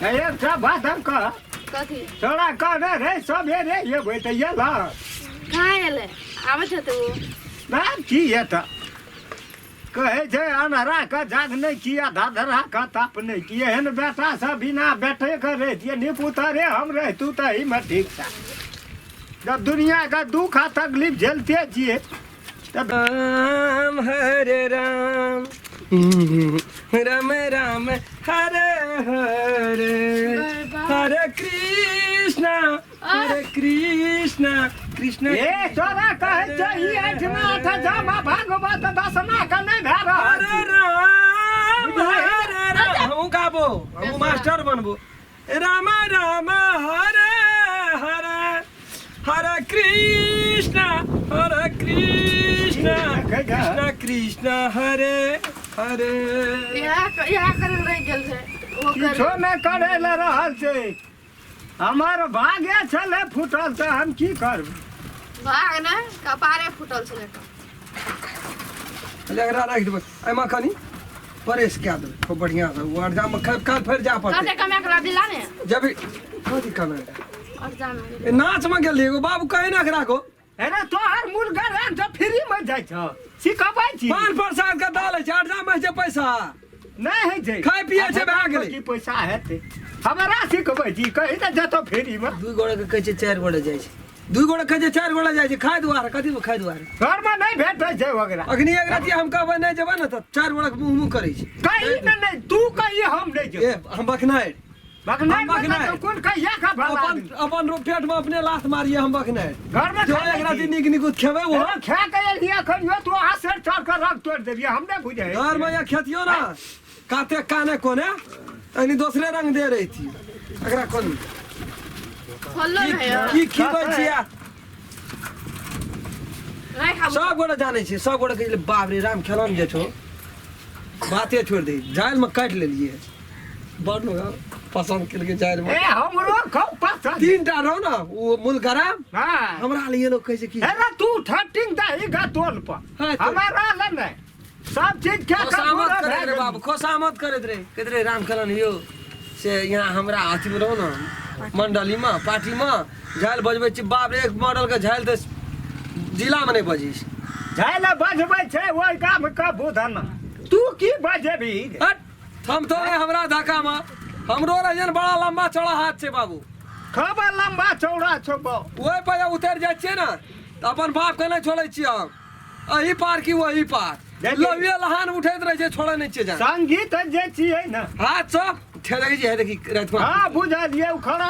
एकटा बात हम कह कथी तोरा कहने रे सबेरे एबै तऽ एलह कहाँ एलै आबै छै तऽ ओ ना की हेतऽ कहै छै अन्हरा के जाग नहि किया धधरा के ताप नहि की एहन बेटा सब बिना बेटे के रहितियै निपुतरे हम रहितु तऽ एहिमे ठीक था जब दुनिया के दुख आ तकलीफ झेलते छियै तब राम हरे राम राम राम हरे हरे हरे कृष्णा हरे कृष्णा कृष्ण ए तोरा कहै छै ई एहिठिना अठ जामा भागवत दसना के नहि भए रहल हरे राम हरे राम हमहूँ गाबो हमहूँ मास्टर बनबो राम राम हरे हरे हरे कृष्ण हरे कृष्ण कृष्ण कृष्ण हरे हरे इएह इएह करे रहि गेल छै ओ करे किछो नहि करै लए रहल छै हमर भागे छलै फूटल तऽ हम की करबै भाग ने कपारे फूटल छलै एकरा राखि देबै एहिमे कनि परेश कए देबै खूब बढ़िआँसँ ओ अरजामे काल्हि फेर जाय पड़तै कते कमा के दिला ने जब कथी कमे अरजामे ए, नाचमे गेलियै एगो बाबू कहे ना एकरा को अरे तोहर मुर्गा रान तऽ फ्री मे जाइ छौ सिखबै छी पान प्रसाद के दाल छै अरजामे होइ छै पैसा नहि होइ छै खाय पियै छै, भए गेलै। की पैसा हेतै हमरा सिखबै छी कही तऽ जतौ फ्री मे दू गोड़े के कहै छै चारि गोड़े जाइ छै दू गोड़े कहै छै चारि गोड़े जाइ छै खाय दुआरे कथी मे खाय दुआरे घरमे नहि भेटै छै ओकरा अखनी एक राति हम कहबै नहि जेबै ने तऽ चारि गोड़े के मुँह मुँह करै छै कही ने नहि तू कही हम नहि ए जेबै हम बखनाइ बकनाइ हम बकनाइ। तो कोन कहिया का भला अपन आदमी? अपन पेट में अपने लात मारिए हम बखनाइ घर में जो खाइ एक राति छी। नीक नीक खेबै वो अरे खा के एलियै अखन यो तू अहाँ सिर चढ़ के रग तोड़ि देलियै हम नहि बुझै घर में या खेतियो ना काते काने कोने अनी दोसरे रंग दे रही थी एकरा कोन खोललो की नहीं की खिबै छिया नहीं खाबू सब गोटे जानै छै सब गोटे कहै छै बाप रे राम खेलम जे छौ बाते छोड़ि दे जाल में काटि लेलिए बड़ पसंद केलकै जाल में ए हमरो खूब पसंद तीन टा रहो ना वो मुलगरा हाँ हमरा लिए लोग कहै छै कि अरे तू ठटिंग दही गा तोल पर हाँ, तो- हमारा ले नहीं सब चीज क्या खोसामत करैत रहे बाबू खोसामत करैत रहे कहैत रहे राम खेलन यौ से यहाँ हमरा अथीमे रहो ने मंडलीमे पार्टीमे झालि बजबै छी बाप रे एक मॉडलके झालि तऽ जिलामे नहि बजै छै झाइल बजबै छै ओहि गाम के बुधना तू की बजेबी हट थमतो नहि हमरा धक्कामे हमरो रहियन बड़ा लम्बा चौड़ा हाथ छै बाबू खबर लम्बा चौड़ा छौ बौ ओहि पर जे उतरि जाइ छियै ने तऽ अपन बापके नहि छोड़ै छियै हम एहि पार कि ओहि पार देखिए। लोहिए लहान उठैत रहै छै छोड़ै नहि छियै जान संगीत जे छियै ने हाथ सब ठेलै छै हे देखी रातिमे हाँ बुझलियै ओ खड़ा